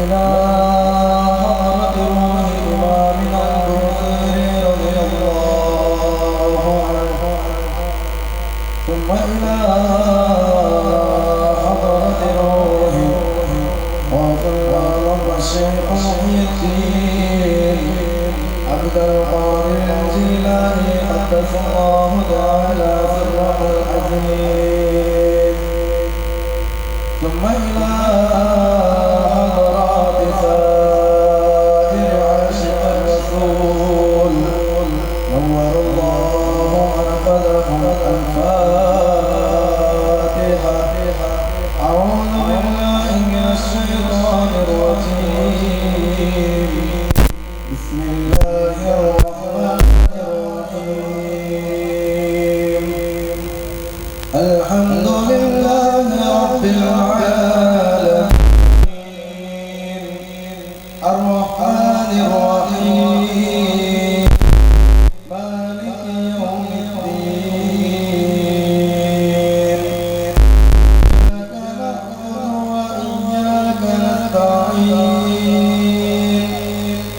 وإلى حضرة روح إمامنا البوصيري رضي الله عنه، ثم إلى حضرة روح غوث الأعظم الشيخ محي الدين عبد القادر الجيلاني قدس الله تعالى سره العزيز، ثم إلى حضرات سائر عاشق الرسول نور الله مرقدهم. الفاتحة. أعوذ بالله من الشيطان الرجيم. بسم الله الرحمن الرحيم. الحمد لله رب العالمين الرحمن الرحيم مالك يوم الدين. إياك نعبد وإياك نستعين.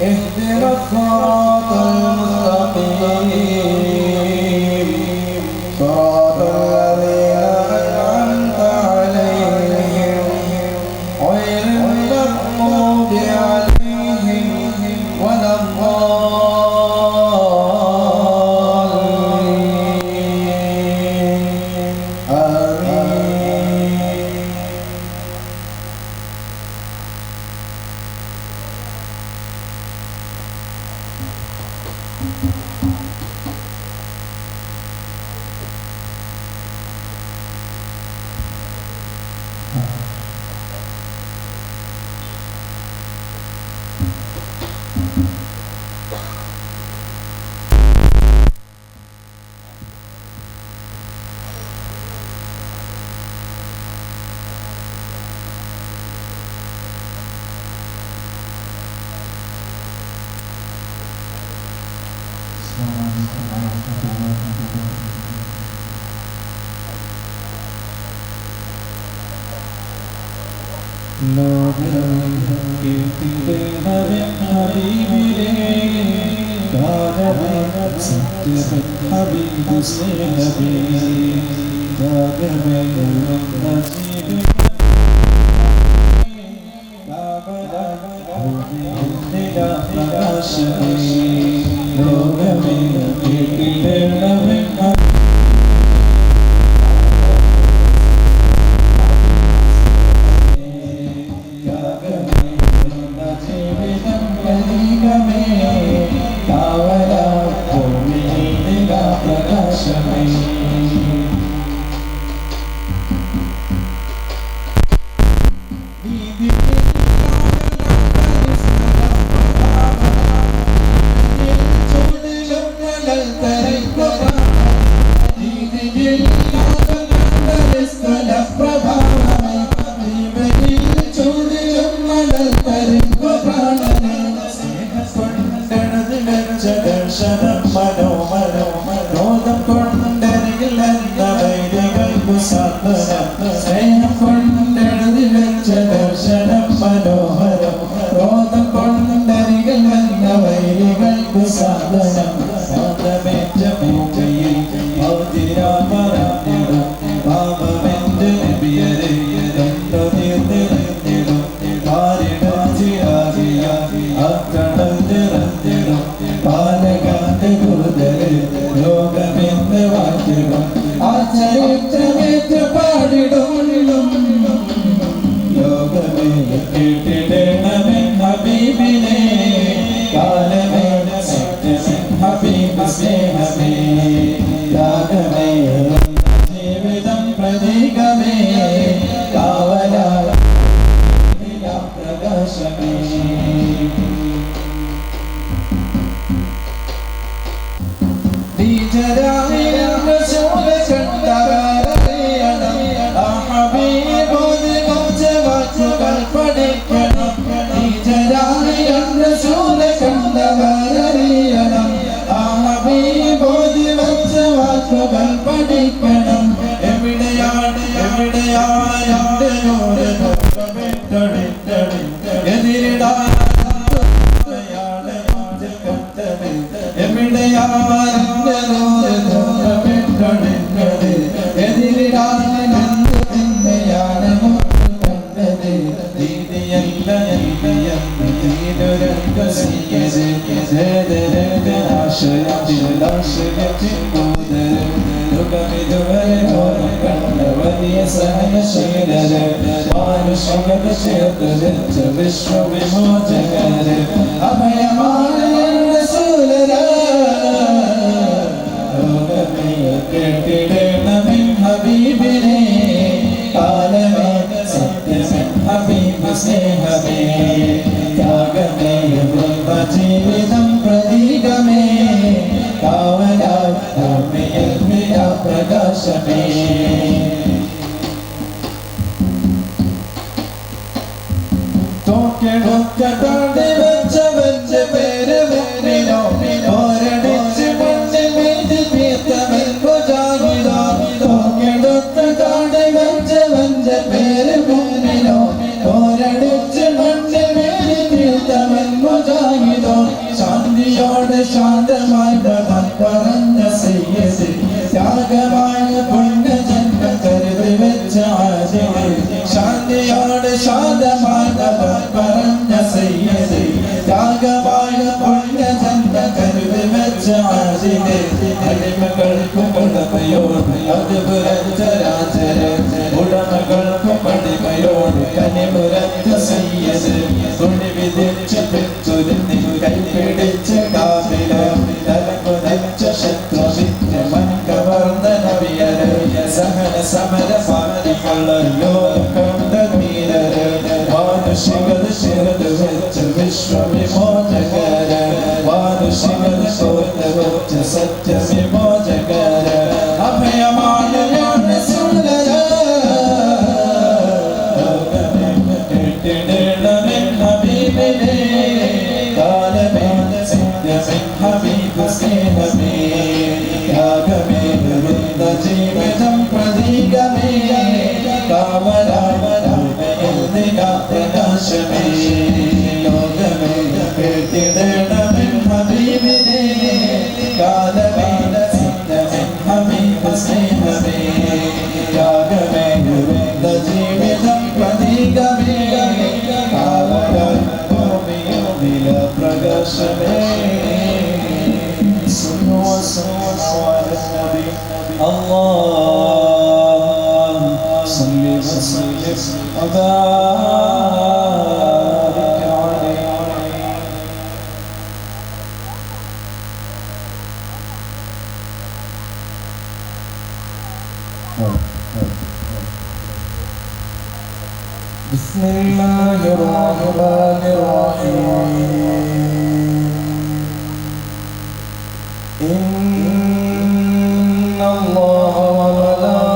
اهدنا الصراط المستقيم، صراط الذين أنعمت عليهم غير المغضوب عليهم ولا الضالين. آمين. السلام عليكم ورحمة الله وبركاته. ലോകമേ കേട്ടിടേണമേ ഹബീബിനെ, കാലമേ സത്യമേ ഹബീബ് സ്നേഹമേ, ത്യാഗമേ എന്ന ജീവിതം പ്രകാശമേ. ലോകമേ കേട്ടിടേണമേ ജീവിതം പ്രതീകമേ, കാവല ഭൂമിയിൽ പ്രകാശമേ. ദർശനം മനോഹരം, ക്രോധം കൊണ്ടെനിൽ എന്ന വൈരികൾക്കു സാന്ത്വനം. സ്നേഹം കൊണ്ടെഴുതി വെച്ച ദർശനം മനോഹരം, ക്രോധം കൊണ്ടെനിൽ എന്ന വൈരികൾക്കു സാന്ത്വനം. പാദമേറ്റ ഭൂമിയിൽ മറഞ്ഞിടും, പാപമെന്റെ നബിയരെ കണ്ണുനീർ നിറഞ്ഞിടും. പാരിടച്ചിരാകിയ അക്കണൽ നിറഞ്ഞിടും, പാലകാന്റെ ദൂതരെ ലോകമെന്ന് വാഴ്ത്തിടും. ആ ചരിത്രമേറ്റ പാടിടും. ലോകമേ കേട്ടിടണമേ ഹബീബിനെ, കാലമേ സത്യമേ ഹബീബ് സ്നേഹമേ, ത്യാഗമേ ജീവിതം പ്രതീകമേ, കാവല പ്രകാശമേ. കണ്ടവരറിയണം, ആ ഹബീബോദ് വാക്കുകൾ പഠിക്കണം. കണ്ടവരറിയണം, ആ ഹബീബോദ് വാക്കുകൾ പഠിക്കണം. എവിടെയാണ് എവിടെയാണ് എന്റെ നൂറ് സയ്യിദ് ആശയത്തിൽ ആശയത്തിൻ ദൂതര് ലോകമിതുവരെ ലോകം കണ്ട വലിയ സഹനശീലര് മാനുഷികത ചേർത്ത് വെച്ച വിശ്വവിമോചകര് അഭയമാണ് റസൂലര്. ലോകമേ കേട്ടിടണമെൻ ഹബീബിനെ, കാലമേ സത്യമെൻ ഹബീബ് സ്നേഹമേ, ത്യാഗമേ ജീവിതം പ്രതീകമേ, കാവലായി ഭൂമിയിൽ പ്രകാശമേ. തോക്കെടുത്ത താണ്ടി വെച്ചവന്റെ പേര് മുന്നിലോ പോരടിച്ച് മണ്ണിൽ വീതി തീർത്തവൻ മുജാഹിദോ. തോക്കെടുത്ത താണ്ടി വെച്ചവന്റെ പേര് മുന്നിലോ പോരടിച്ച് മണ്ണിൽ വീതി തീർത്തവൻ മുജാഹിദോ. ശാന്തിയോട് ശാന്തമായി പ്രധാൻ പറഞ്ഞ സയ്യിദ്, ത്യാഗമായ പുണ്യജന്മം കരുതി വെച്ച ആദിൽ. ശാന്തിയോട് ശാന്തമായി പ്രധാൻ പറഞ്ഞ സയ്യിദ്, ത്യാഗമായ പുണ്യജന്മം കരുതി വെച്ച ആദിൽ. അടിമകൾക്കും ഉടമയോട് അതുപുരച്ച രാജര്, ഉടമകൾക്കും അടിമയോട് കനിപുരച്ച സയ്യിദ്. തുണി വിധിച്ച് പിന്തുരുന്നി കൈപിടിച്ച് കാവില് തലകുലച്ച ശത്രുവിന്റെ മൻ കവർന്ന നബിയര്. സഹന സമര പാർട്ടിക്കുള്ള ലോകം കണ്ട ധീരര്, മാനുഷികത ചേർത്ത് വെച്ച് വിശ്വവിമോചകര്, മാനുഷികത കോർത്ത് വെച്ച് സത്യവിമോചകര്. അഭയമാണ് റസൂലര്. ലോകമേ കേട്ടിടണമെൻ ഹബീബിനെ, കാലമേ സത്യമെൻ ഹബീബ് സ്നേഹമേ, ത്യാഗമേ വൃന്ദ ജീവിതം പ്രതീകമേ, കാവലായി പ്രകാശമേ. ലോകമേ കേട്ടിടണമെൻ ഹബീബിനെ, കാലമേ സത്യമെൻ ഹബീബ് സ്നേഹമേ, ത്യാഗമേ വൃന്ദ ജീവിതം പ്രതീകമേ, കാവലായി ഭൂമിയിൽ പ്രകാശമേ. صلوا وسلموا على النبي. اللهم صل وسلم وبارك عليه. بسم الله الرحمن الرحيم. إن الله وملائكته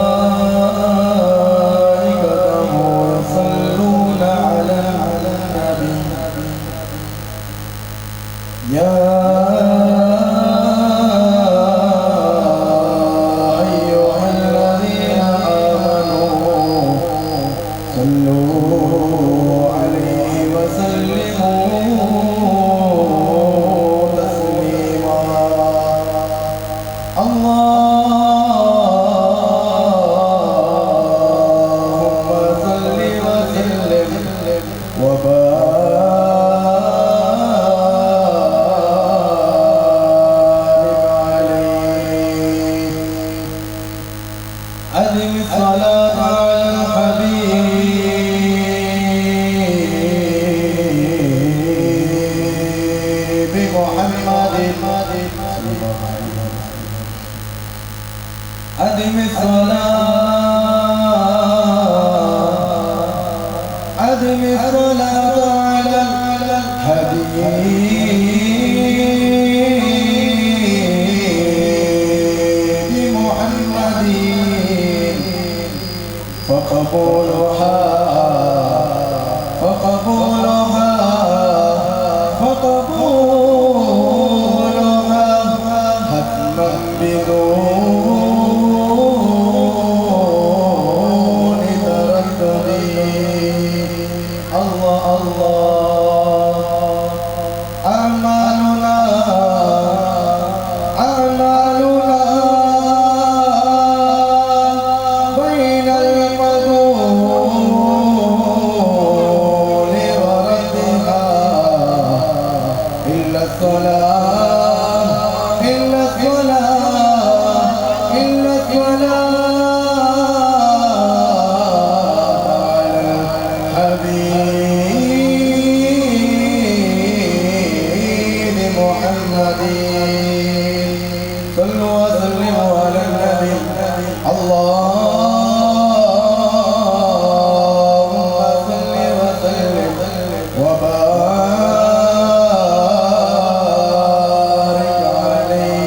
يصلون على النبي يا أيها الذين آمنوا صلوا عليه وسلموا تسليما. اللهم صل وسلم وبارك عليه. أدم الصلاة على الحبيب محمد. أدم الصلاة، أدم الصلاة على الحبيب محمد. فقبولها فقبولها فقبولها حتما بدون تردد. الله الله. أعمالنا أعمالنا بين القبول وردها. الصلاة، إن الصلاة، إن الصلاة على الحبيب محمد. صلوا وسلموا على النبي. اللهم صل وسلم وبارك عليه.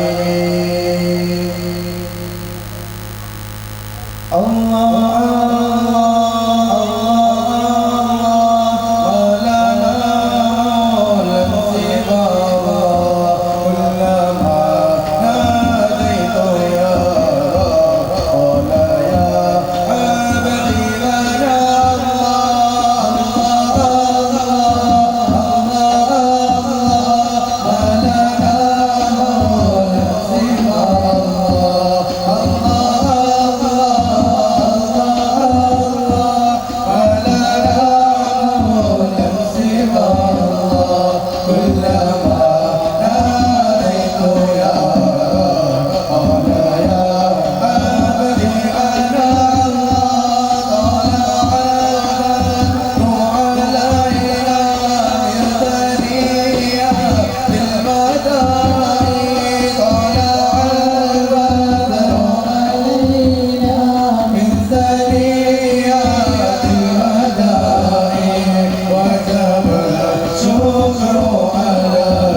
الله الله الله ما لنا مولى سوى الله. كلما ناديت يا رب قال يا عبدي أنا الله. الله الله ما لنا مولى سوى الله. الله الله ما لنا مولى سوى الله. كلما ناديت يا رب قال يا عبدي أنا الله. طلع البدر علينا من ثنيات الوداع. طلع البدر علينا من ثنيات الوداع. وجب الشكر علينا.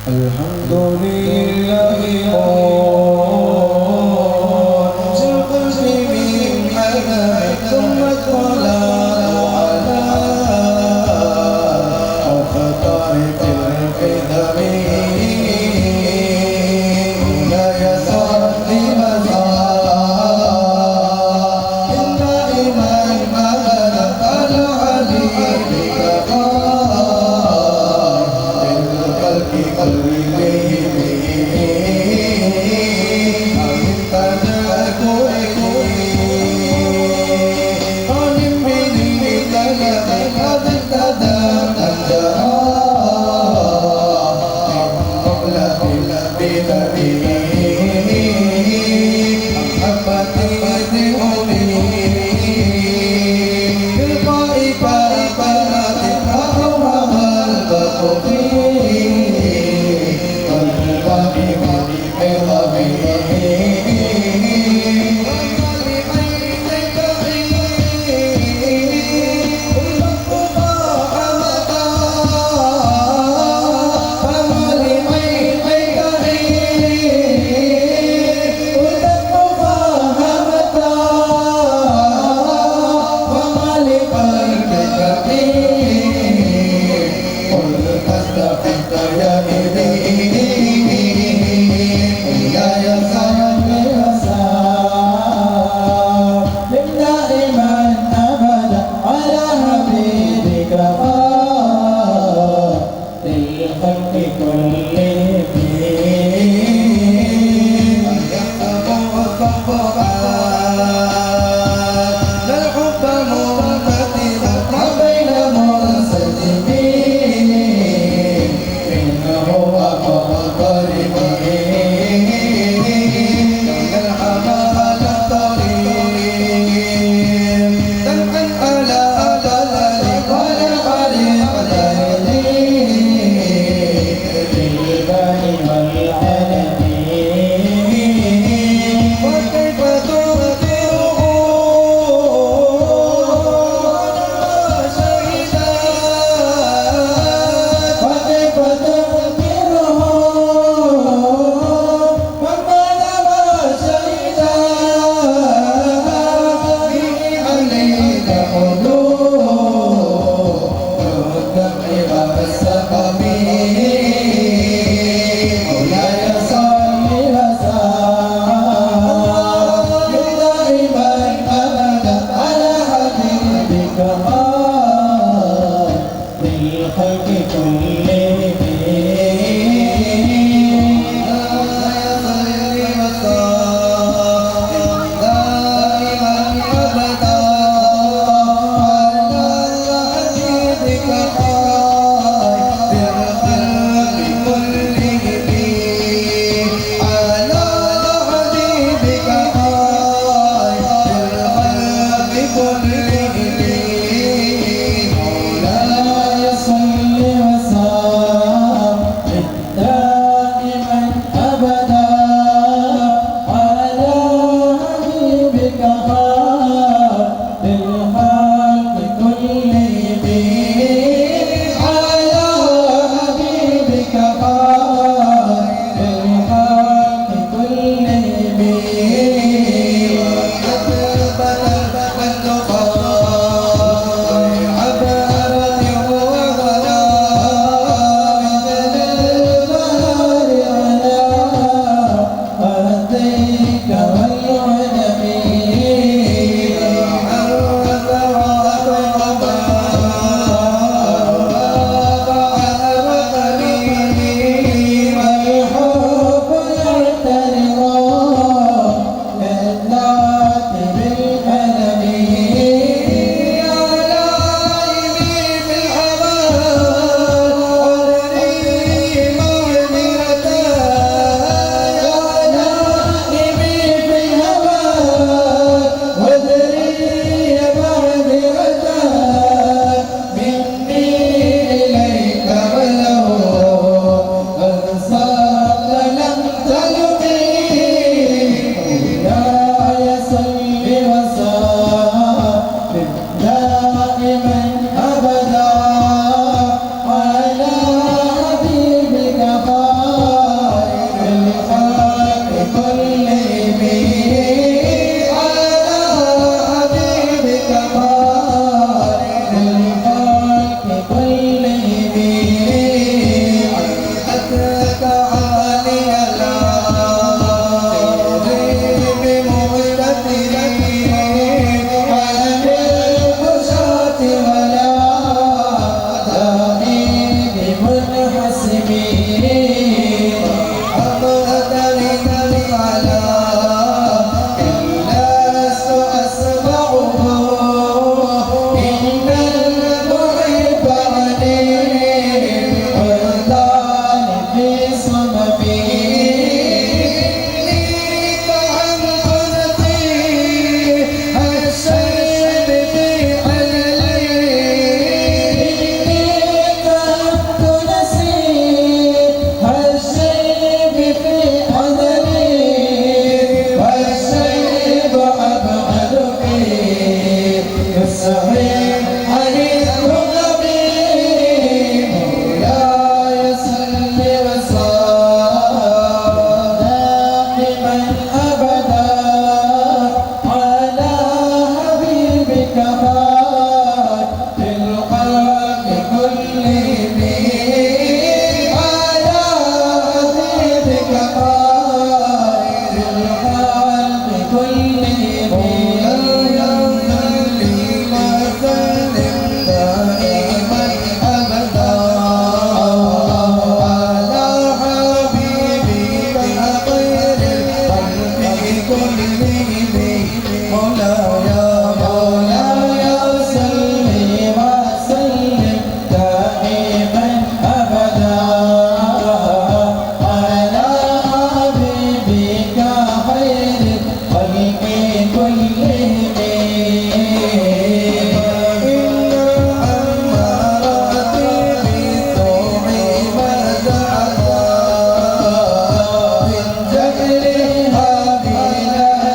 الحمد لله قوت الخلق من حمد ثم الصلاة على مختار القدم لا يسعد مساء دائما أبدا على حبيبك خير الخلق كلهم. يا كلهم. مولاي مولاي صل وسلم دائما أبدا على حبيبك خير الخلق كلهم. إن أمارتي بالسوء مزعتا من جهلها بنبي.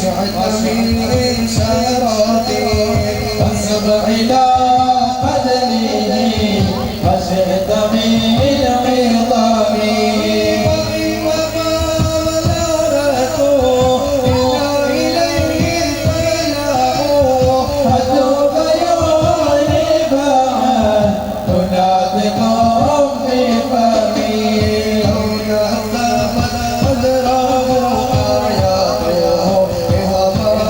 شئت من شرفي فانصب إلى قدره ما شئت من عظامه. وما بلغته إلا إليه الثناء. حدك يعرف عنه ناطق بفمه. لولا سبت قدره آياته بهواء.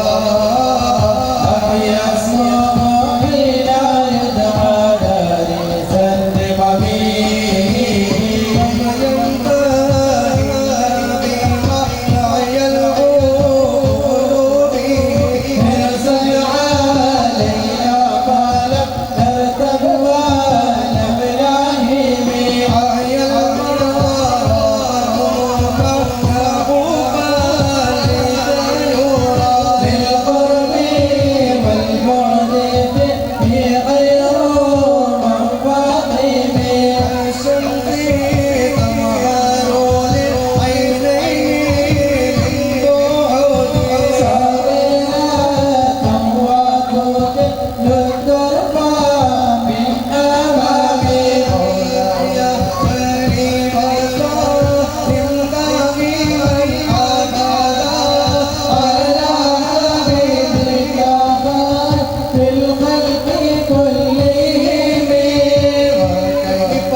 أحيا اسمه حين يدعى دارسا لقمه. وما ينتهي بما نعي العقول به. ارسل علينا فلم نرتب ولم نهم. أحيا المرار معناه فليس يرى. بالقرب والبعد فيه غير منفطم. الشمس تظهر لعينيه من بعد. صغيرة وتكل الدرب من أمامي. مولاي صل وسلم دائما أبدا على حبيبك خير الخلق كلهم. وكيف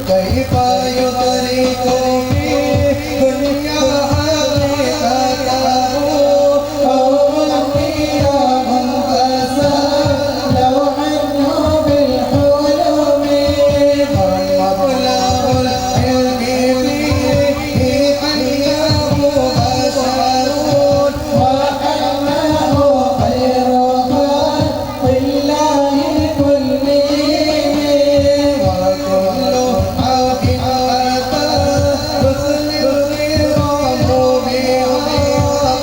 كيف يدرك في دنيا حقيقته. قوم قيام تسألوا عنه بالحلم. فمبلغ العلم فيه أنه بشر. وأنه خير خلق الله كلهم. وكل عبد أتى رسل الكرام بها.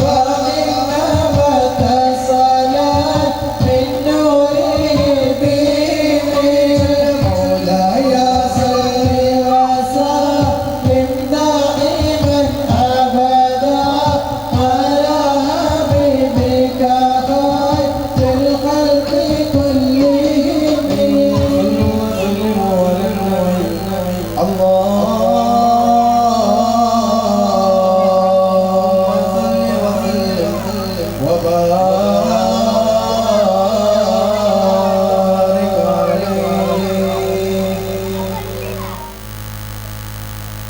وإنما اتصلت بالنور بهم. مولاي صل وسلم دائما أبدا على حبيبك خير الخلق كلهم. وسلموا على النبي. اللهم صل وسلم وبارك عليه.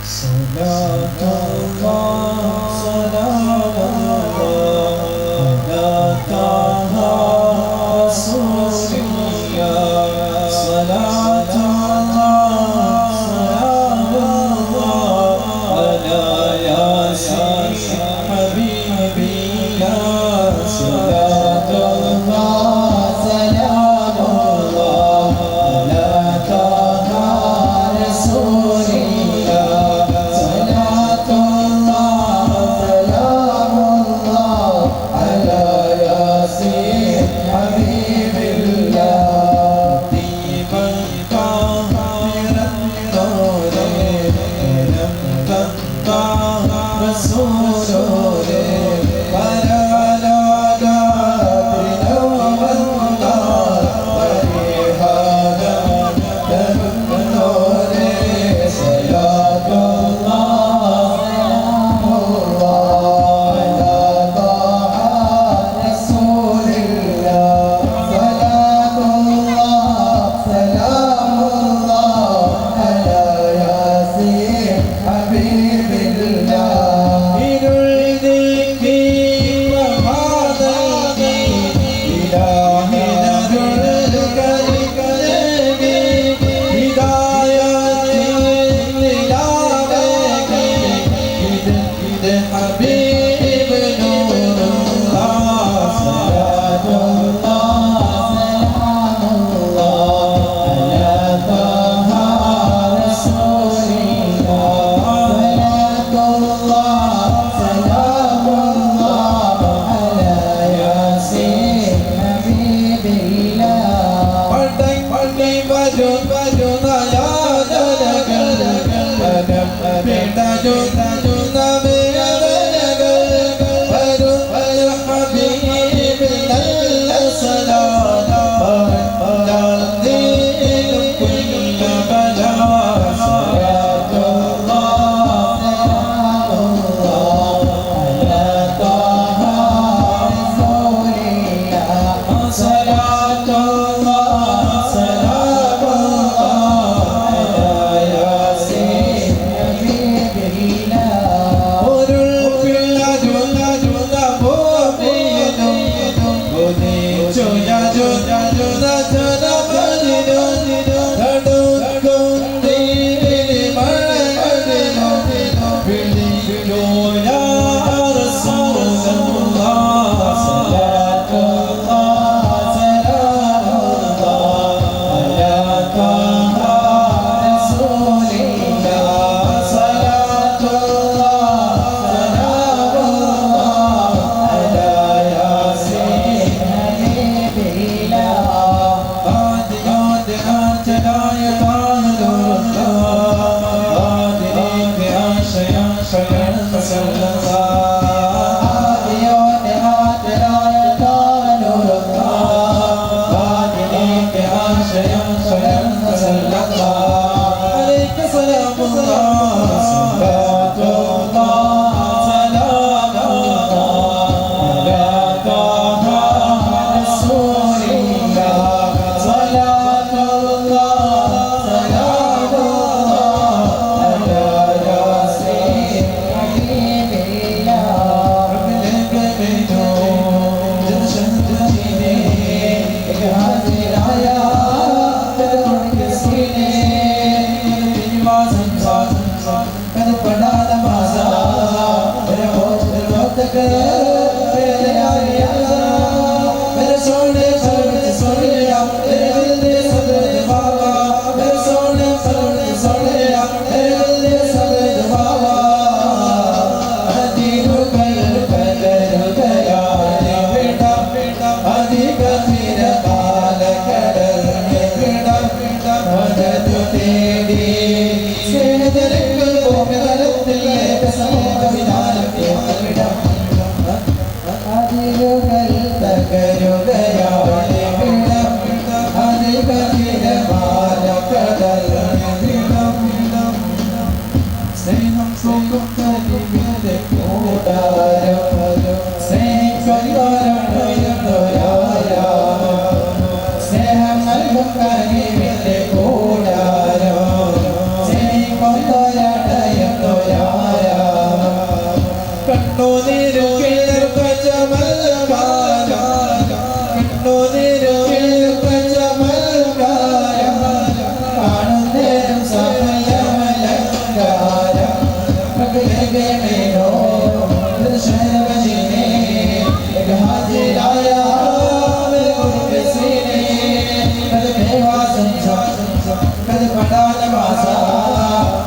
صلاة الله سلام الله على طه رسول الله. صلاة الله سلام الله على ياسين حبيب الله. صلاة الله سلام الله على طه رسول الله. صلاة الله سلام الله على ياسين حبيب الله. ديما طاهرا نوري لم تقطع رسول. मेरे यारिया मेरे सोने पल विच सोनिया मेरे दिल दे सदर दबावा मेरे सोने पल विच सोनिया मेरे दिल दे सदर दबावा अदीरुगल तगरुगया बेटा अधिक तिरमाल கடல் बेटा മദദ് തേടി സ്നേഹജനങ്ങൾ ഭൂമിതലത്തിൽ ഏക സമൂഹ വിധാനം കേൾക്കവിടാം. അതിരുകൾ തകരുകയാണ് വിടം അധിക തിരമാല കടൽ വിടം സ്നേഹം സുഖം കരിവിന്റെ കൂടാരം സ്നേഹിക്കുന്നൊരാരാമം സ്നേഹം നൽകും കരിവിന്റെ കൂടാരം സ്നേഹിക്കുന്നൊരടയുന്നൊരാരാമം കണ്ണുനീരു കിളിർത്ത ചമൽക്കാരം കണ്ണുനീരു കിളിർത്ത ചമൽക്കാരം കാണുന്നേരം സഫലമലങ്കാരം പ്രകൃതിമേനോ ശരവജിനെ ഹാജിരായ सीने कद बेवा समझा कद पड़ा नवासा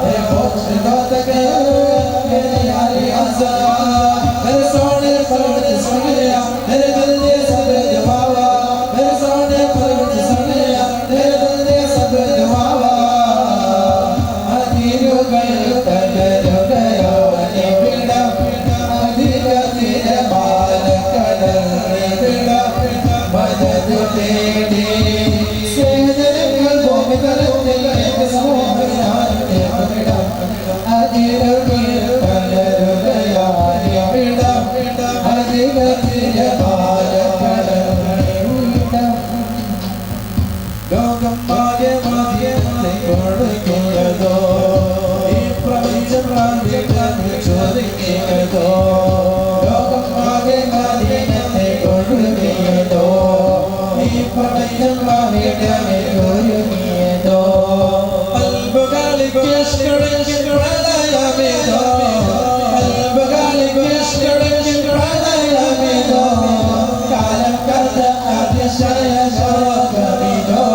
मेरे मोक्ष दो तक मेरे यारी आसा मेरे सोने पल विच सोनिया मेरे दिल दे सबर जवावा मेरे सोने पल विच सोनिया मेरे दिल दे सबर जवावा अधीरुगल तगरुगया ने बिड़ा अधिक तिरमाल கடல் बिड़ा മദദ് തേടി സ്നേഹജനങ്ങൾ ഭൂമിതലത്തിൽ ഏക സമൂഹ വിധാനം കേൾക്കവിടാം. അതിരുകൾ തകരുകയായി വിടാം. അധിക തിരമാല കടൽ വിടാം. ലോകം ആകെ മദീനത്തെ കൊടുക്കുന്നതോ ഈ പ്രപഞ്ചം മദീനത്തെ ചോദിക്കുന്നതോ ലോകം ആകെ മദീനത്തെ കൊടുക്കുന്നതോ ഈ പ്രപഞ്ചം മദീനത്തെ ഒരുങ്ങിയതോ പ്രളയമേതോ പ്രളയമേതോ കാലം കണ്ട അതിശയ ശോകമിതോ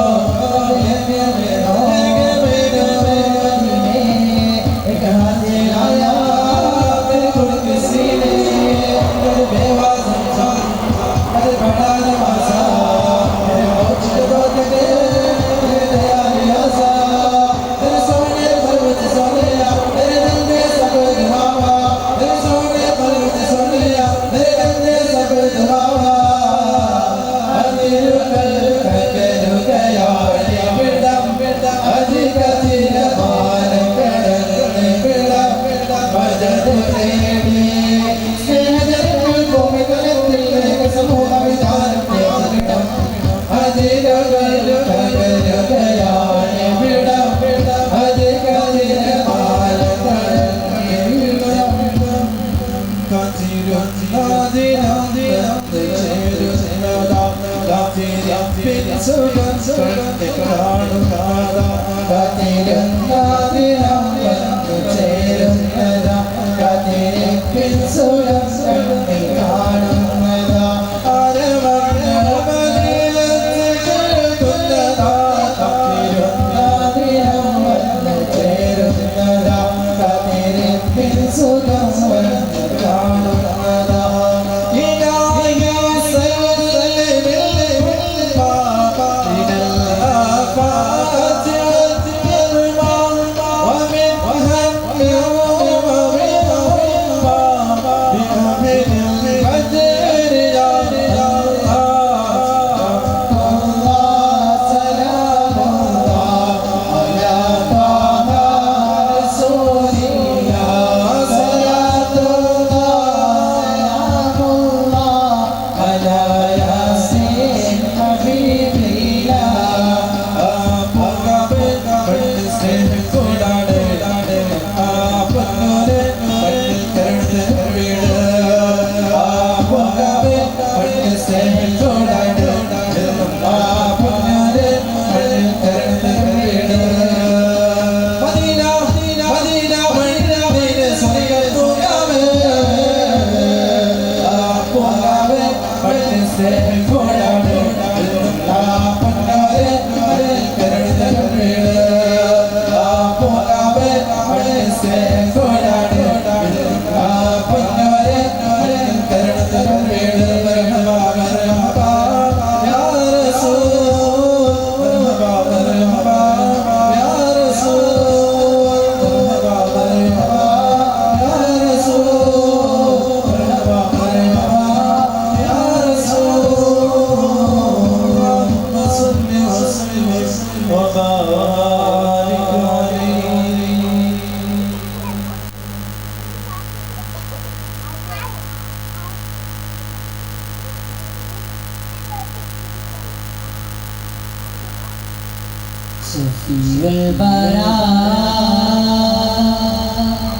Shafiyul ബറാ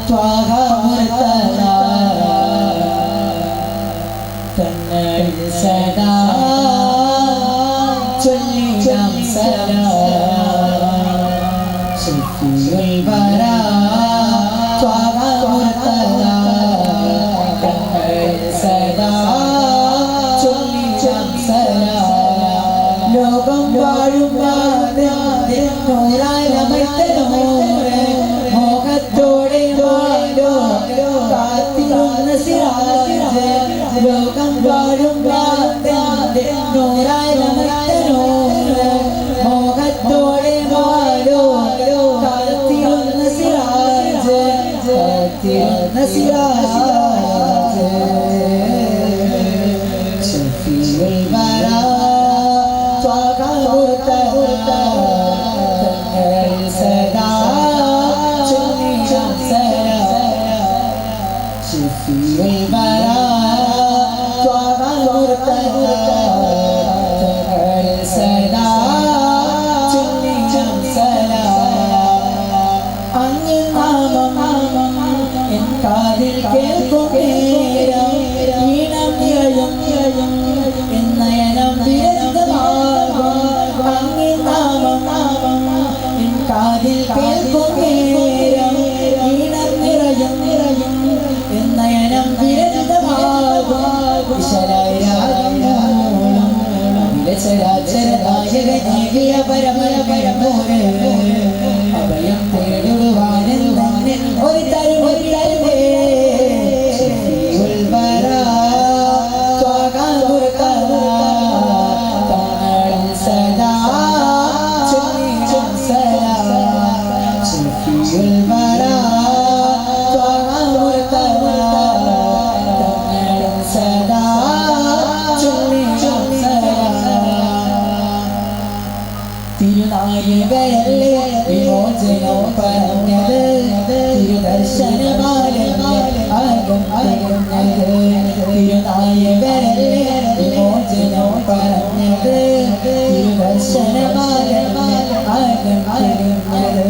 ത്വാഹ മുർത്തദ തങ്ങളിൽ സദാ ചൊല്ലിടാം സലാം. ഷഫീഉൽ ബറാ ത്വാഹ മുർത്തദ തങ്ങളിൽ സദാ ചൊല്ലിടാം സലാം. ലോകം വാഴും നൂറാലമൈത്തനൂറ് മോഹത്തോടെ വാഴോ കാത്തിരുന്ന സിറാജ്. ലോകം വാഴും നൂറാലമൈത്തനൂറ് മോഹത്തോടെ വാഴോ കാത്തിരുന്ന സിറാജ്, കാത്തിരുന്ന സിറാജ്. ഷഫീഉൽ ബറാ ത്വാഹ മുർത്തദ തങ്ങളിൽ സദാ ചൊല്ലിടാം സലാം. ഷഫീഉൽ ബറാ ത്വാഹ മുർത്തദ തങ്ങളിൽ സദാ ചൊല്ലിടാം സലാം. അങ്ങ് നാമം എൻ കാതിൽ കേൾക്കും നേരം ഈണം നിറയും എൻ നയനം വിരക്തമാകും. അങ്ങ് നാമം എൻ കാതിൽ കേൾക്കും നേരം ഈണം നിറയും എൻ നയനം വിരക്തമാകും. വിശലായി രാഗം മൂളും ചരാചരനായകനേകിയ പരമര പരമോര് അഭയം തേടുവാനെന്നെ ഒരു തരും ഒരു തരുമേ. ഷഫീഉൽ ബറാ ത്വാഹ മുർത്തദ തങ്ങളിൽ സദാ ചൊല്ലിടാം സലാം. ഷഫീഉൽ ബറാ ത്വാഹ മുർത്തദ തങ്ങളിൽ സദാ ചൊല്ലിടാം സലാം. തിരുനായകരല്ലേ വിമോചനം പറഞ്ഞത്, തിരുദർശനമാലല്ലേ ആകും തികഞ്ഞത്. തിരുനായകരല്ലേ വിമോചനം പറഞ്ഞത്, തിരുദർശനമാലല്ലേ ആകും തികഞ്ഞത്.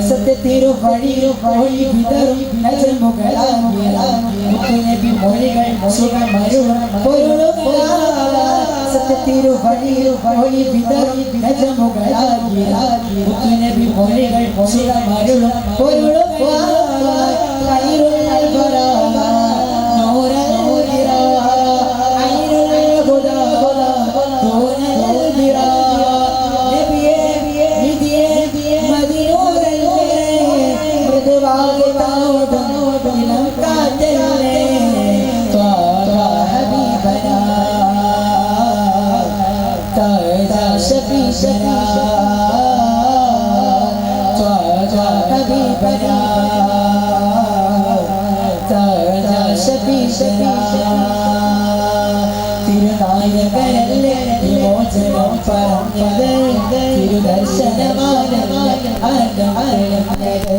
സത്യത്തിരുവഴി വഴി വിതറും നജമുകളാകിയ മുത്തുനബി മൊഴികൾ സുഖമരുളും പൊരുളുകളാ. സത്യത്തിരുവഴി വഴി വിതറും നജമുകളാകിയ മുത്തുനബി മൊഴികൾ സുഖമരുളും പൊരുളുകളാ. ഖൈറുൽ ബറാ നൂറൽ ഹിറാ ഐനുൽ ഹുദാ ദൂനൽ ദിറാ. നബിയേ നിധിയേ മദിനൂറല്ലേ മൃദുവാകെ താടും ഇളം കാറ്റല്ലേ. ത്വാഹ ഹബീബനാ താജ ശഫീഅനാ ത്വാഹ ഹബീബനാ താജ ശഫീഅനാ. തിരുനായകരല്ലേ വിമോചനം പറഞ്ഞത്, തിരുദർശനമാലല്ലേ ആകം തെളിഞ്ഞത്.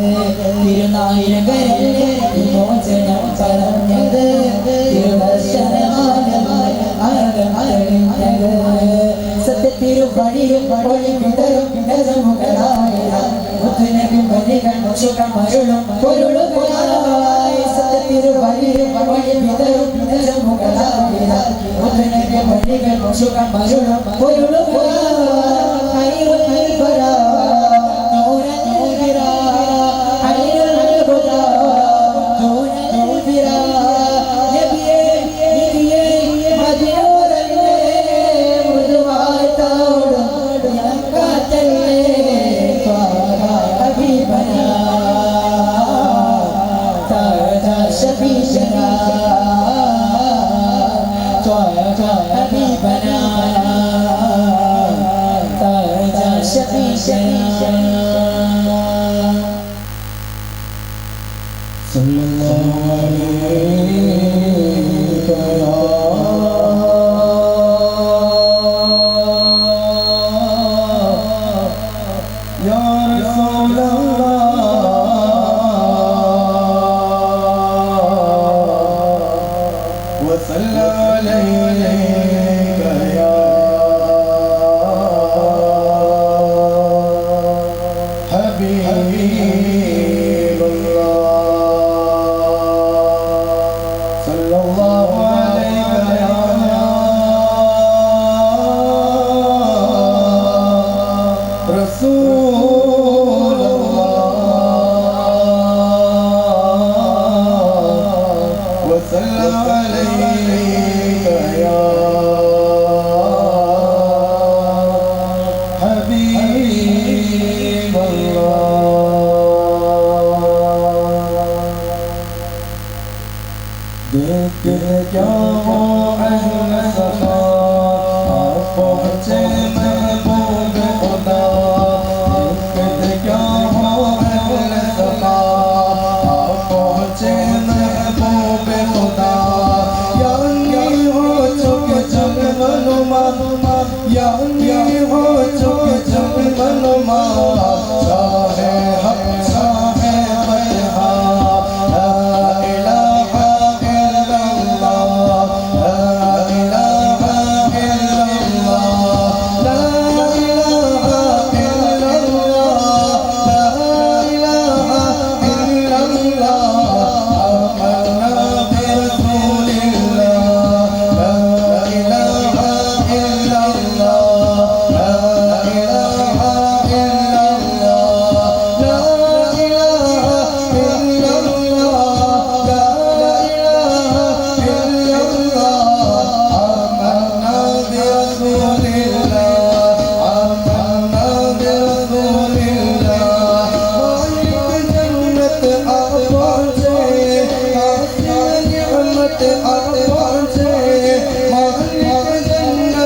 തിരുനായകരല്ലേ വിമോചനം പറഞ്ഞത്, തിരുദർശനമാലല്ലേ ആകം തെളിഞ്ഞത്. സത്യത്തിരുവഴിയും വഴി വിതറും നജമുകളായ മുത്തുനബി മൊഴികൾ സുഖമരുളും പൊരുളുകളായി. സത്യത്തിരുവഴിയും വഴി വിതറും നജമുകളായ മുത്തുനബി മൊഴികൾ സുഖമരുളും പൊരുളുകളായി. ഖൈറുൽ ബറാ നൂറൽ ഹിറാ ഐനുൽ ഹുദാ ദൂനൽ ദിറാ. നബിയേ നിധിയേ മദിനൂറല്ലേ മൃദുവായി താടും ഇളം കാറ്റല്ലേ. ത്വാഹ ഹബീബനാ താജ ശഫീഅനാ ത്വാഹ ഹബീബനാ താജ ശഫീഅനാ. صلى الله عليك يا رسول الله وصلى عليك يا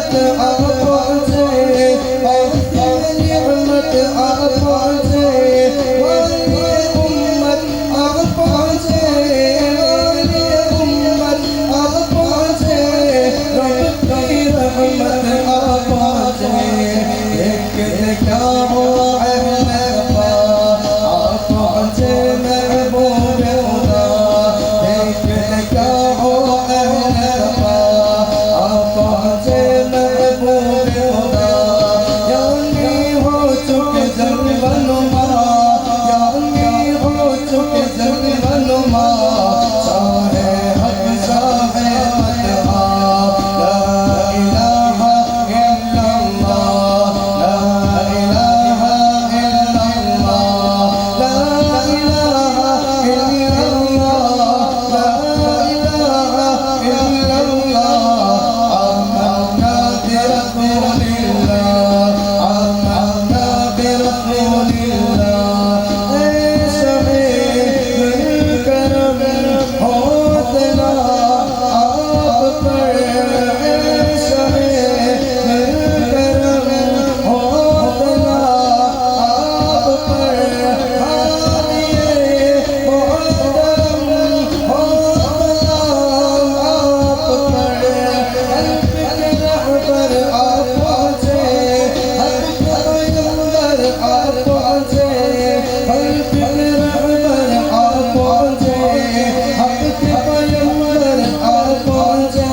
रहमत आ पहुंचे, आके निअमत आ पहुंचे, वाले उम्मत आ पहुंचे, वाले उम्मत आ पहुंचे, रब की रहमत आ पहुंचे। देख के क्या हुआ अहले वफा, आ पहुंचे महबूब खुदा। देख के क्या हुआ अहले वफा, आ पहुंचे महबूब खुदा। यानी हो चुके जलवनुमा, यानी हो चुके जलवनुमा, शाहे हक शाहे बतहा। ला इलाहा इल्लल्लाह, ला इलाहा इल्लल्लाह, ला इलाहा इल्लल्लाह, ला इलाहा इल्लल्लाह। आमन्ना बिरसूलिल्लाह, आमन्ना बिरसूलिल्लाह। ऐ शहीद करम हौसला आप पर, ऐ शहीद करम हौसला आप पर, हादिए मोहतरम हौसला आप पर। हक के रहबर आ पहुंचे, हक के पैगंबर आ पहुंचे, हक के रहबर आ पहुंचे, हक के पैगंबर आ पहुंचे।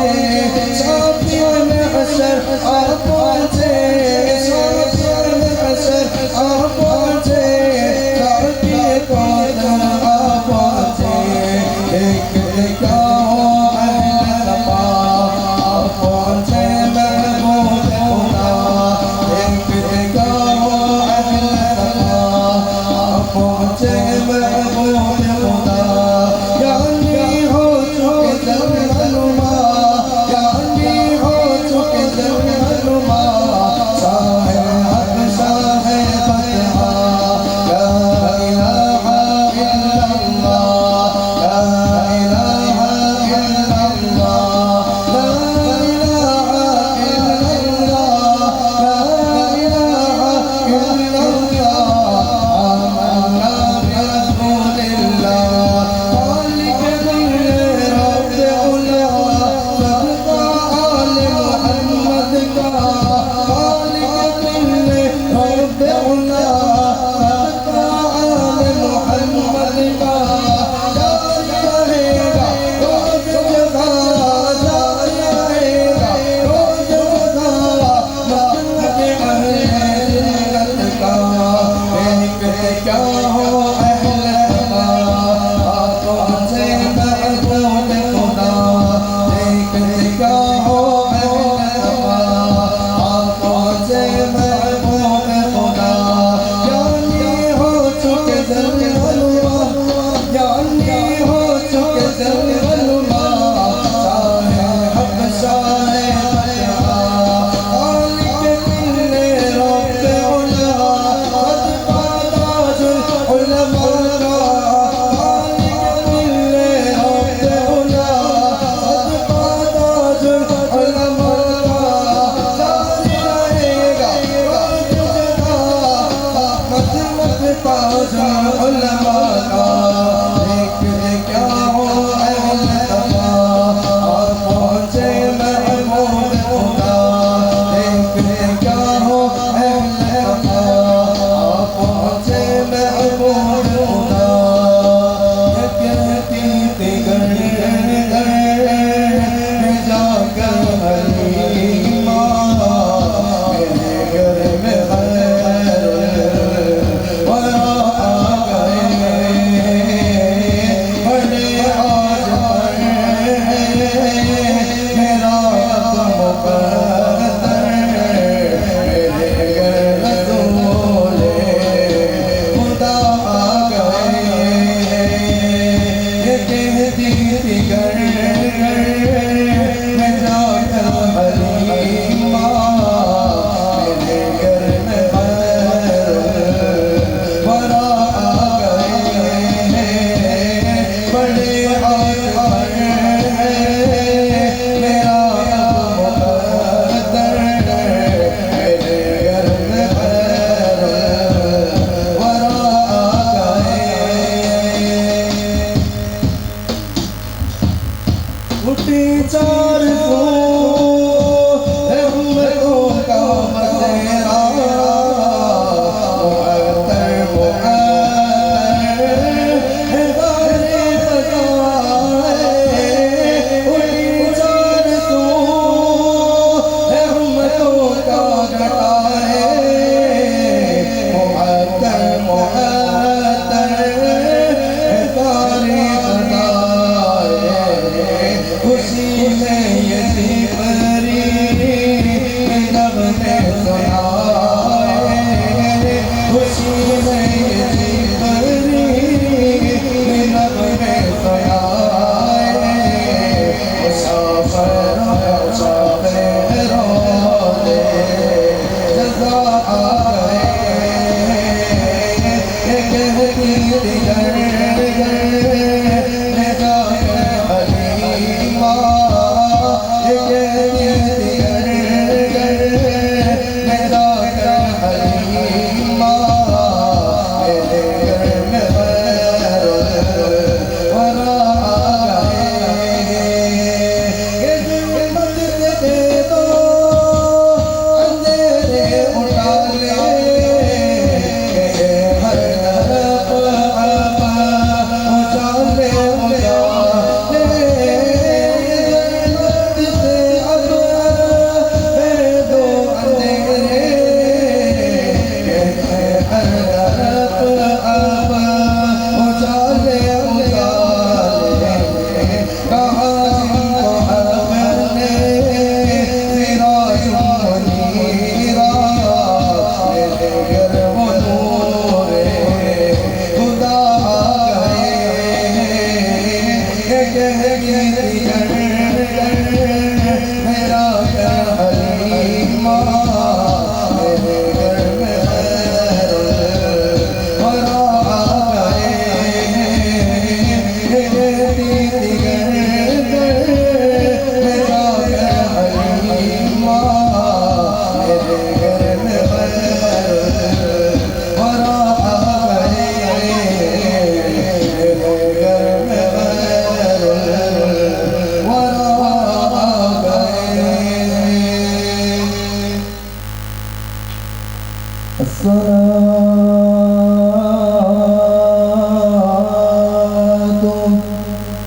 الصلاة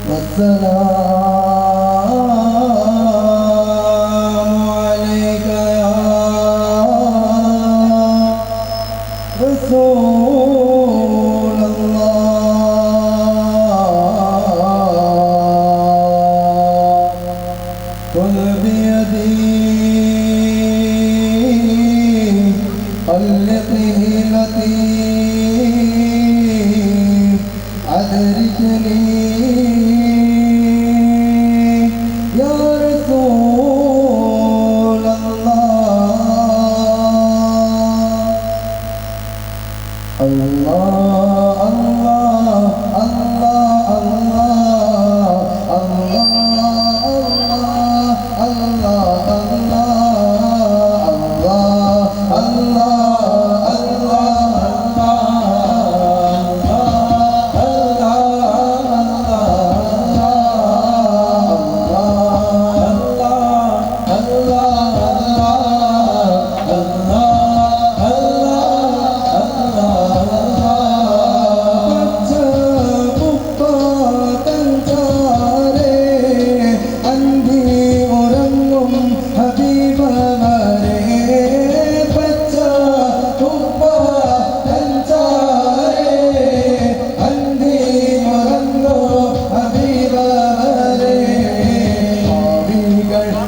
والسلام عليك يا رسول الله. خذ بيدي خلقه لطيف أدركني يا رسول الله. الله الله الله الله الله الله الله الله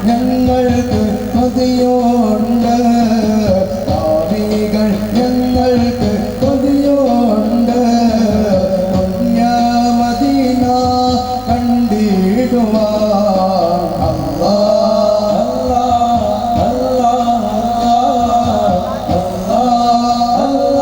ഞങ്ങൾക്ക് കൊതിയുണ്ട്, പാപികൾ ഞങ്ങൾക്ക് കൊതിയുണ്ട്. പുണ്യമദീന കണ്ടിടുവാൻ അല്ലാഹ് അല്ലാഹ് അല്ലാഹ് അല്ലാഹ് അല്ലാഹ്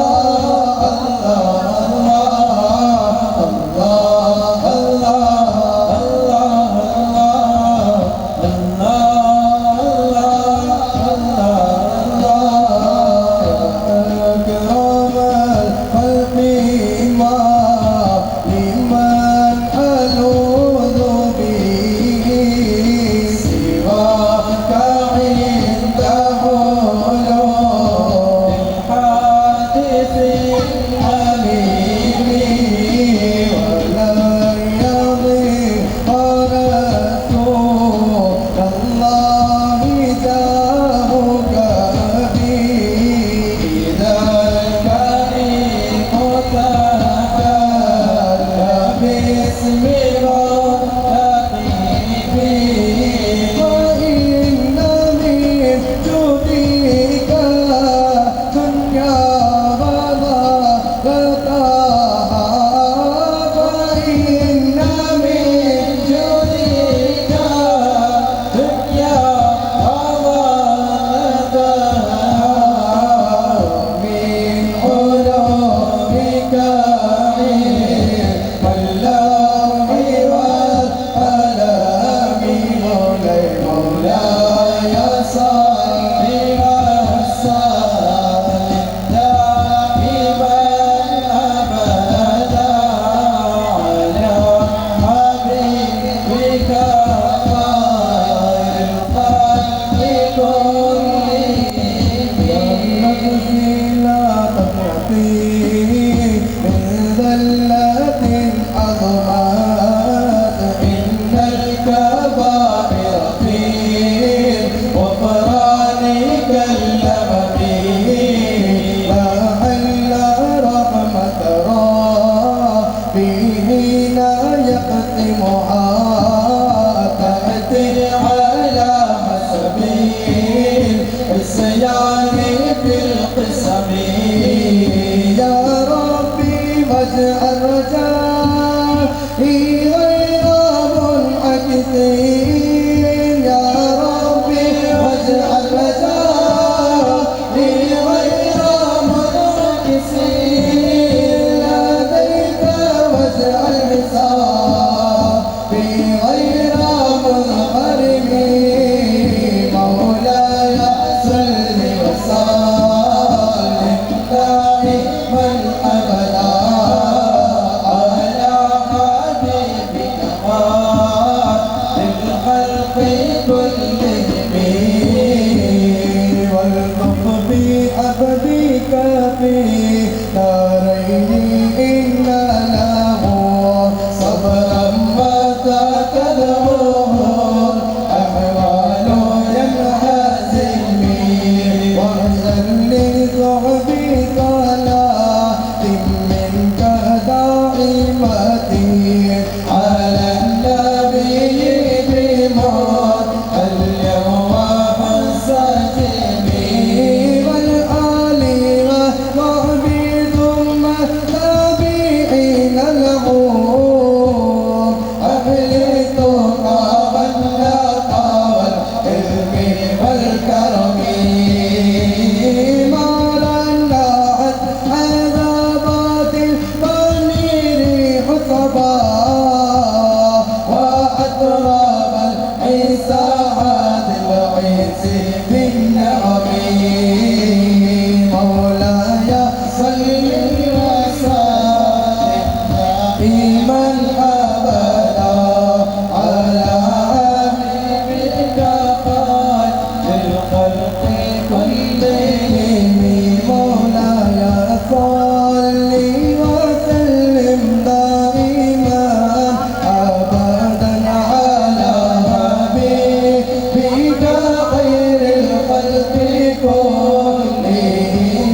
يا ربي واجعل رجائي غير منعكسين. يا ربي واجعل رجائي غير منعكسين. لديك واجعل حسابي غير منقلبين. مولاي صل وسلم دائما أبدا على حبيبك خير الخلق كلهم. والطف بعبدك حبيبك في دارين إن له صبرا متى تدعوه الأحوال ينهزم واحزن لصحبي صلاة منك دائمتي على النبي بموت اليوم حساتي والآل وصحبي ثم تابعين لهم أهل التقى والنقى والعلم والكرم ما رنعت عذابات البني ريح صبا وأتراب العيسى العيس بالنعم مولاي صل وسلم دائما أبدا على حبيبك خير الخلق كلهم مولاي صل وسلم دائما أبدا على حبيبك خير الخلق كلهم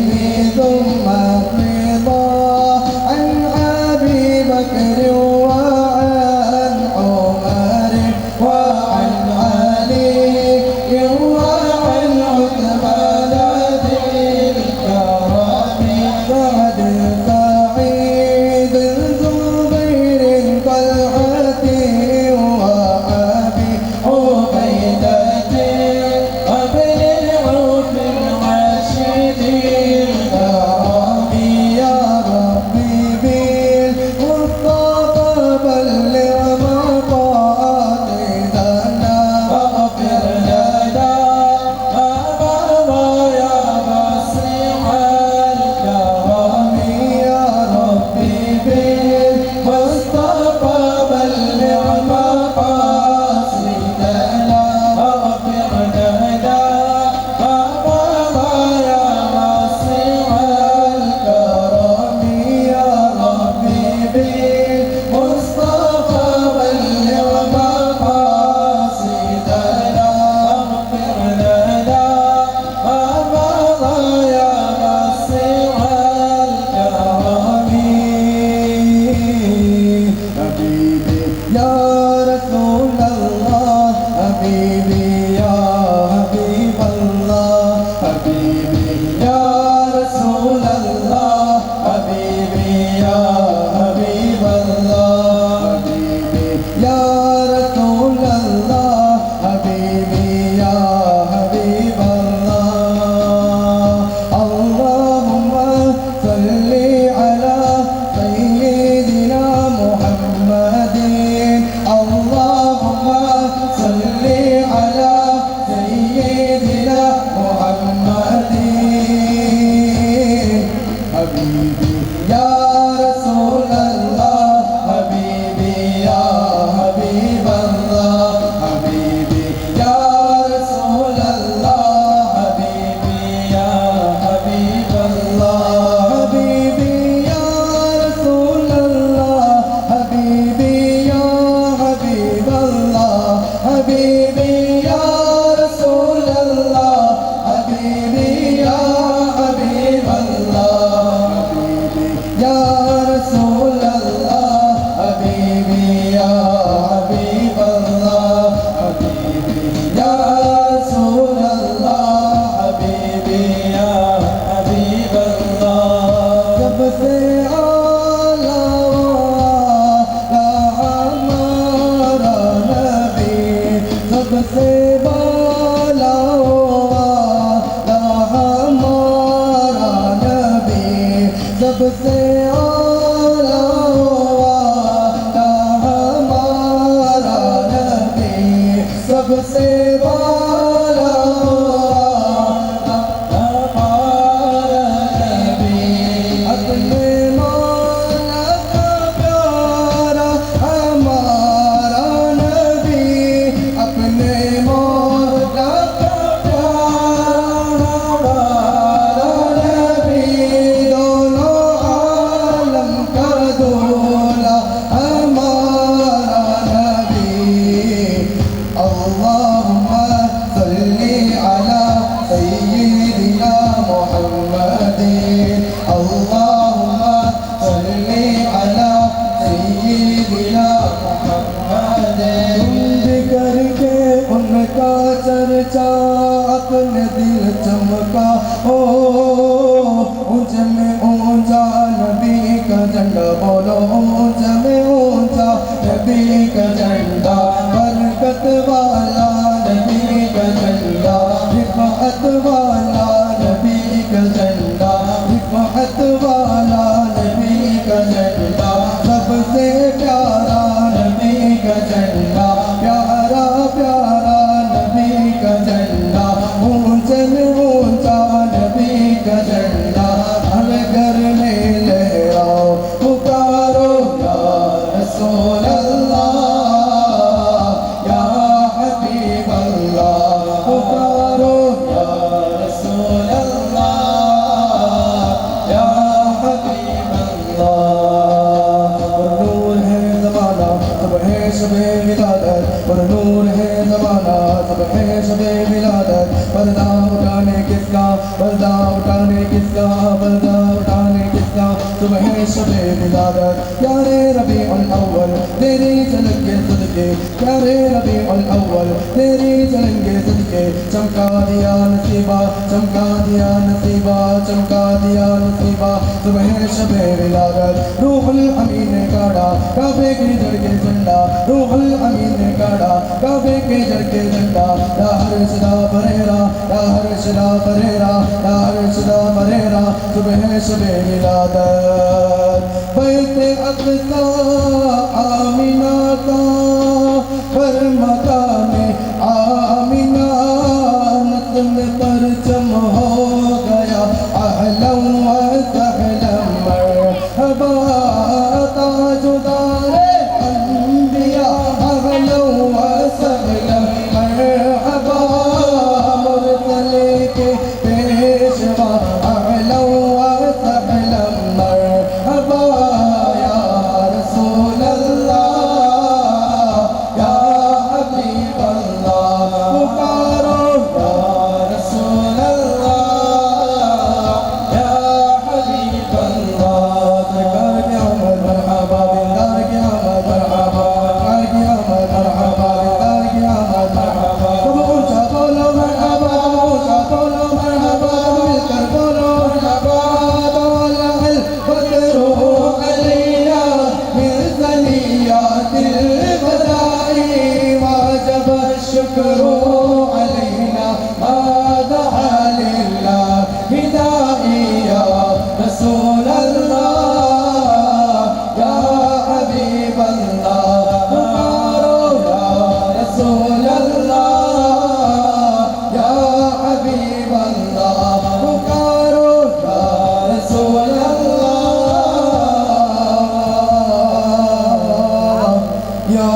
ثم الرضا عن أبي بكر وعن عمر وعن علي وعن عثمان ذي الكرم سعد سعيد زبير طلحة وأبي عبيدة قبل العوف الراشد الكرم يا ربي بالمصطفى بلغ مقاصدنا واغفر لنا ما مضى يا واسع الكرم يا ربي بالمصطفى بلغ مقاصدنا واغفر لنا ما مضى يا واسع الكرم يا ربي بالمصطفى بلغ مقاصدنا واغفر لنا ما مضى يا واسع الكرم حبيبي يا رسول الله حبيبي يا حبيب الله حبيبي يا رسول الله حبيبي يا حبيب الله حبيبي يا رسول الله حبيبي يا حبيب الله اللهم صل على سيدنا محمد اللهم صل على سيدنا محمد حبيبي يا رسول الله حبيبي يا حبيب الله حبيبي يا رسول الله حبيبي يا حبيب الله حبيبي يا رسول الله حبيبي يا حبيب الله حبيبي يا رسول الله حبيبي يا حبيب الله حبيبي يا رسول الله حبيبي يا حبيب الله حبيبي يا رسول الله حبيبي يا حبيب الله सबसे आला वाला हमारा नबी सबसे बाला वाला हमारा नबी सबसे आला वाला हमारा नबी सबसे बाला वाला हमारा नबी अपने मौला का प्यारा हमारा नबी अपने मौला का प्यारा हमारा नबी परचा अपने दिल चमका ओ ऊंचे में ऊंचा नबी का झंडा बोलो ऊंचे में ऊंचा नबी का झंडा बरकत वाला नबी का झंडा रिफ़अत वाला नबी का झंडा रिफ़अत वाला नबी का झंडा सबसे प्यारा नबी का झंडा प्यारा प्यारा नबी का झंडा ऊंचे में ऊंचा नबी का झंडा हर घर में लहराओ पुकारो या रसूल अल्लाह या हबीब अल्लाह पुकारो या रसूल अल्लाह या हबीब अल्लाह। और नूर है ज़माना सब है शबे विलादत और नूर है ज़माना सब है शबे विलादत पर्दा उठाने किसका पर्दा उठाने किसका पर्दा उठाने किसका सुबह शबे विलादत। प्यारे रबी उल अव्वल तेरी झलक के सदके प्यारे रबी उल अव्वल तेरी झलक के सदके चमका दिया नसीबा चमका दिया नसीबा चमका दिया नसीबा सुबह शबे विलादत। रूहुल अमीन ने काढ़ा काबे के जड़ के झंडा रूहुल अमीन ने काढ़ा काबे के जड़ के झंडा या हर सदा परेरा या हर सदा परेरा या हर सदा परेरा सुबह शबे विलादत। बैत अक़सा आमिना का पर मकाम आमिना नत्म परचम हो गया अहलन व सहलन मरहबा ताजुदारे अंबिया अहलन व सहलन मरहबा मुरसले के पेशवा अहलन व सहलन मरहबा या रसूल अल्लाह या हबीब अल्लाह पुकारो या रसूल अल्लाह या हबीब अल्लाह। सरकार की आमद मरहबा दिलदार की आमद मरहबा सरकार की आमद मरहबा दिलदार की आमद मरहबा सब ऊंचा बोलो मरहबा सब ऊंचा बोलो मरहबा सब मिलकर बोलो मरहबा। तलअल बदरु अलैना मिन सनियातिल वदाई वाजब शुक्र अलैना मा दआ लिल्लाहि दाई या रसूल अल्लाह या हबीब अल्लाह पुकारो या रसूल अल्लाह या हबीब अल्लाह पुकारो या रसूल अल्लाह या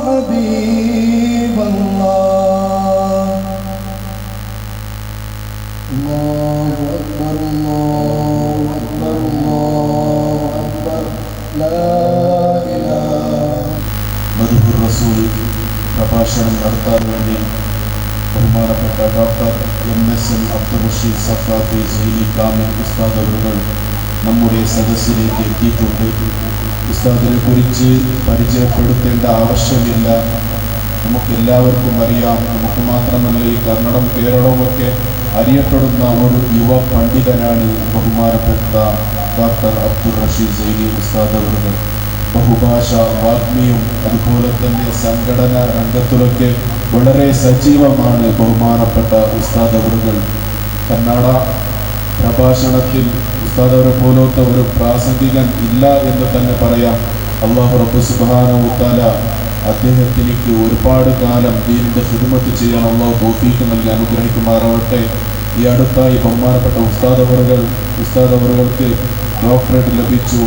हबीब अल्लाह। अल्लाहु अकबर अल्लाहु अकबर अल्लाहु अकबर ला इलाहा। മദ്ഹുർ റസൂൽ പ്രഭാഷണം നടത്താൻ വേണ്ടി ബഹുമാനപ്പെട്ട doctor M S M Abdul Rasheed Saqafi Saini Kamil ഉസ്താദ് അവറുകൾ നമ്മുടെ സദസ്സിലേക്ക് എത്തിയിട്ടുണ്ട്. ഉസ്താദിനെ കുറിച്ച് പരിചയപ്പെടുത്തേണ്ട ആവശ്യമില്ല, നമുക്കെല്ലാവർക്കും അറിയാം. നമുക്ക് മാത്രമല്ല, ഈ കന്നഡം കേരളവുമൊക്കെ അറിയപ്പെടുന്ന ഒരു യുവ പണ്ഡിതനാണ് ബഹുമാനപ്പെട്ട ഡോക്ടർ അബ്ദുൾ റഷീദ് സൈനി ഉസ്താദ് അവറുകൾ. ബഹുഭാഷ വാഗ്മിയും അതുപോലെ തന്നെ സംഘടന രംഗത്തിലൊക്കെ വളരെ സജീവമാണ് ബഹുമാനപ്പെട്ട ഉസ്താദ് അവറുകൾ. കന്നഡ പ്രഭാഷണത്തിൽ ഉസ്താദ് അവരെ പോലത്തെ ഒരു പ്രാസംഗികൻ ഇല്ല എന്ന് തന്നെ പറയാം. അള്ളാഹു റബ്ബ് സുബ്ഹാനഹു തആല അദ്ദേഹത്തിലേക്ക് ഒരുപാട് കാലം ദീനിൻ്റെ ഖിദ്മത്ത് ചെയ്യാൻ അള്ളാഹു തൗഫീഖ് നൽകി അനുഗ്രഹിക്കുമാറാവട്ടെ. ഈ അടുത്തായി ബഹുമാനപ്പെട്ട ഉസ്താദ് അവറുകൾക്ക് ഡോക്ടറേറ്റ് ലഭിച്ചു.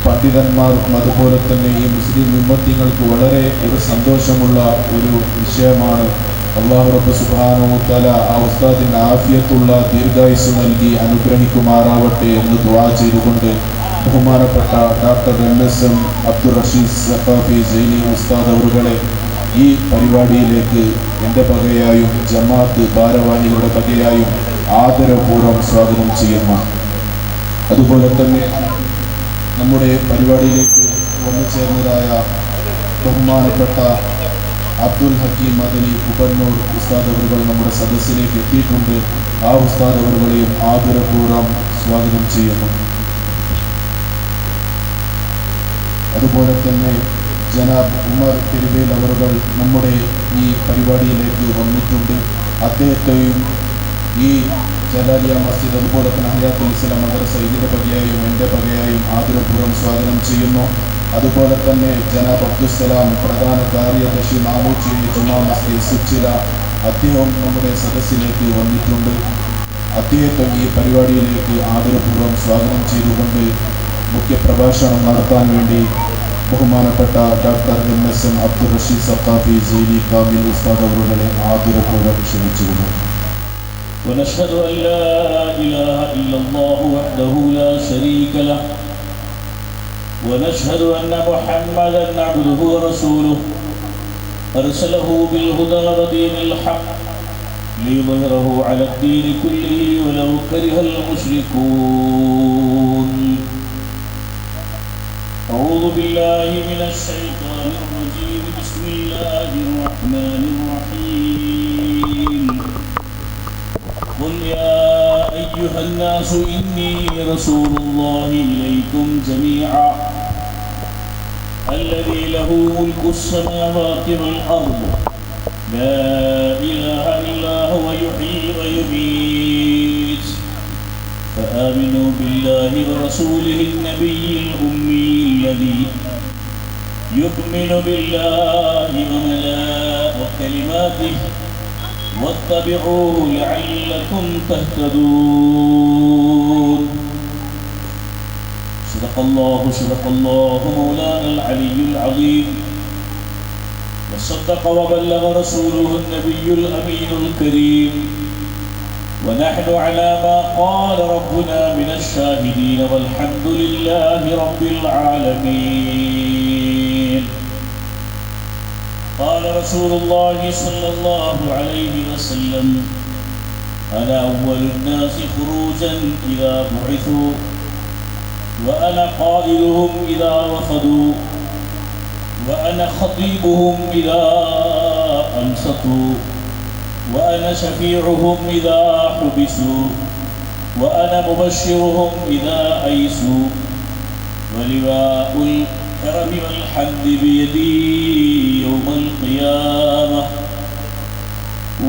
പണ്ഡിതന്മാർക്കും അതുപോലെ തന്നെ ഈ മുസ്ലിം ഉമ്മത്തിങ്ങൾക്ക് വളരെ ഒരു സന്തോഷമുള്ള ഒരു വിഷയമാണ്. അള്ളാഹു റബ്ബ് സുബ്ഹാനഹു തആല ആ ഉസ്താദിന് ആഫിയത്തുള്ള ദീർഘായുസ് നൽകി അനുഗ്രഹിക്കുമാറാവട്ടെ എന്ന് ദുആ ചെയ്തുകൊണ്ട് ബഹുമാനപ്പെട്ട doctor M S M Abdul Rasheed Saqafi Saini ഉസ്താദ് അവറുകളെ ഈ പരിപാടിയിലേക്ക് എൻ്റെ വകയായും ജമാഅത്ത് ഭാരവാഹികളുടെ വകയായും ആദരപൂർവ്വം സ്വാഗതം ചെയ്യുന്നു. അതുപോലെ തന്നെ നമ്മുടെ പരിപാടിയിലേക്ക് വന്നു ചേർന്നതായ ബഹുമാനപ്പെട്ട Abdul Hakeem Madani Upannur ഉസ്താദ് അവറുകൾ നമ്മുടെ സദസ്സിലേക്ക് എത്തിയിട്ടുണ്ട്. ആ ഉസ്താദ് അവറുകളെയും ആദരപൂർവ്വം സ്വാഗതം ചെയ്യുന്നു. അതുപോലെ തന്നെ ജനാബ് ഉമർ പെരുവേൽ അവറുകൾ നമ്മുടെ ഈ പരിപാടിയിലേക്ക് വന്നിട്ടുണ്ട്. അദ്ദേഹത്തെയും ഈ ജലാലിയ മസ്ജിദ് അതുപോലെ തന്നെ ഹയാത്തുൽ ഇസ്ലാം മദ്രസ ഇതിൻ്റെ വകയായും എൻ്റെ വകയായും ആദരപൂർവ്വം സ്വാഗതം ചെയ്യുന്നു. അതുപോലെ തന്നെ ജനാബ് അബ്ദുസലാം പ്രധാന കാര്യദർശി നാമൂച്ചേരി ജുമാ മസ്ജിദ് സുച്ചില അദ്ദേഹം നമ്മുടെ സദസ്സിലേക്ക് വന്നിട്ടുണ്ട്. അദ്ദേഹത്തെ ഈ പരിപാടിയിലേക്ക് ആദരപൂർവ്വം സ്വാഗതം ചെയ്തുകൊണ്ട് മുഖ്യപ്രഭാഷണം നടത്താൻ വേണ്ടി ബഹുമാനപ്പെട്ട doctor M S M Abdul Rasheed Saqafi Jaili Kamil ഉസ്താദ് അവരുടെ ആദരപൂർവ്വം ക്ഷണിച്ചുകൊള്ളുന്നു. ونشهد أن لا إله إلا الله وحده لا شريك له ونشهد أن محمدا عبده ورسوله أرسله بالهدى ودين الحق ليظهره على الدين كله ولو كره المشركون. أعوذ بالله من الشيطان الرجيم. بسم الله الرحمن الرحيم. قل يا أيها الناس إني رسول الله إليكم جميعا الذي له ملك السماوات والأرض لا إله إلا هو يحيي ويميت فآمنوا بالله ورسوله النبي الأمي الذي يؤمن بالله وكلماته واتبعوه لعلكم تهتدون. صدق الله صدق الله مولانا العلي العظيم. وصدق وبلغ رسوله النبي الأمين الكريم. ونحن على ما قال ربنا من الشاهدين والحمد لله رب العالمين. قال رسول الله صلى الله عليه وسلم: أنا أول الناس خروجا إذا بعثوا وأنا قائلهم إذا وفدوا وأنا خطيبهم إذا أنصتوا وأنا شفيعهم إذا حبسوا وأنا مبشرهم إذا أيسوا ولواء الكرم والحمد بيدي يوم القيامة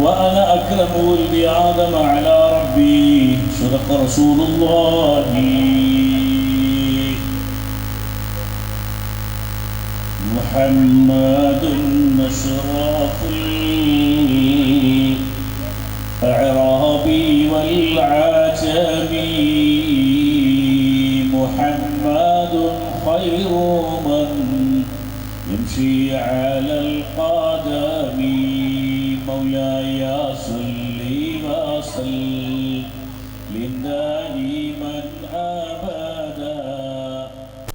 وأنا أكرم ولد آدم على ربي. صدق رسول الله. محمد أشرف الأعراب والعجم محمد خير من يمشي على القدم.